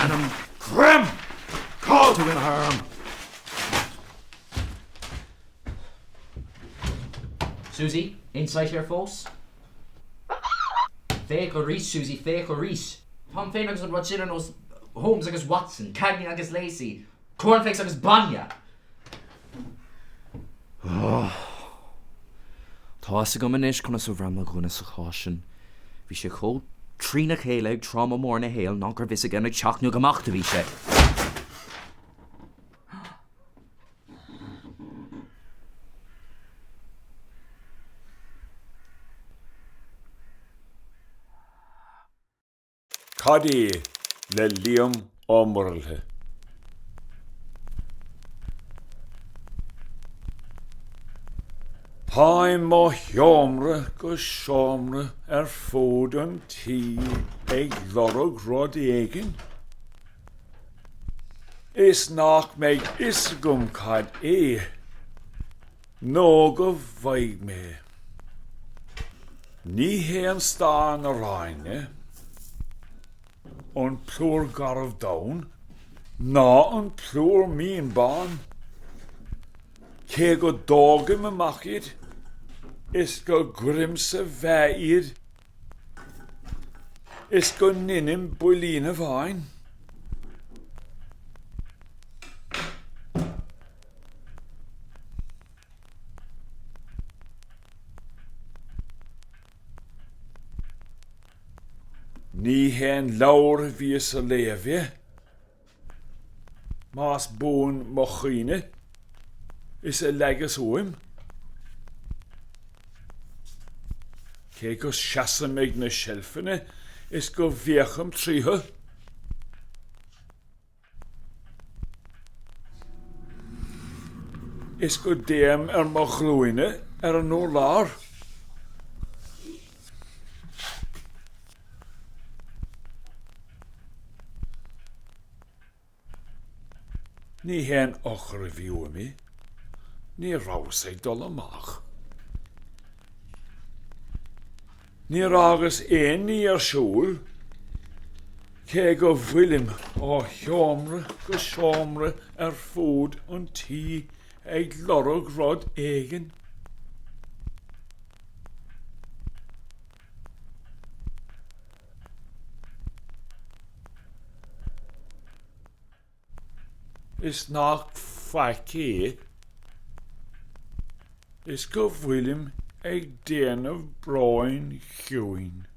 M'anam Creim! Cá bhfuil tú ina arm? Susie, Insight air fós? Féach arís, Susie, féach arís! Táim féin agus an rud sin ar nós Holmes agus Watson, Cagney agus Lacey, Cornflakes agus bainne! Tá fhios agam anois conas a bhraith mo dhuine sa chás sin. Bhí sé chomh trína chéile ag tráma mór ina shaol ná gurbh fhios aige an ag teacht nó ag imeacht a bhí sé. Cad é le Liam Ó Muirthile? Táim ó sheomra go seomra ar fud an tí ag lorg rud éigin is nach mbeidh fhios agam cad é nó go bhfaighidh mé. Ní hé an stán aráin é, an plúr garbh donn ná an plúr mín bán, cé go dtógaim amach iad is go gcuirim sa mheá iad is go ndeinim builín amháin. Ní hé an leabhar a bhíos a léamh é, más buan mo chuimhne is a leagas uaim. Cé go seasaim ag na seilfeanna is go bhféachaim tríothu. Is go dtéim ar mo ghlúine ar an urlár. Ní haon eochair a bhí uaim í, ní rabhas ag dul amach. Níor fhágas aon ní ar siúl, cé go bhfuilim ó sheomra go seomra ar fud an tí ag lorg rud éigin. Is nach faic é is go bhfuilim ag déanamh bróin chiúin.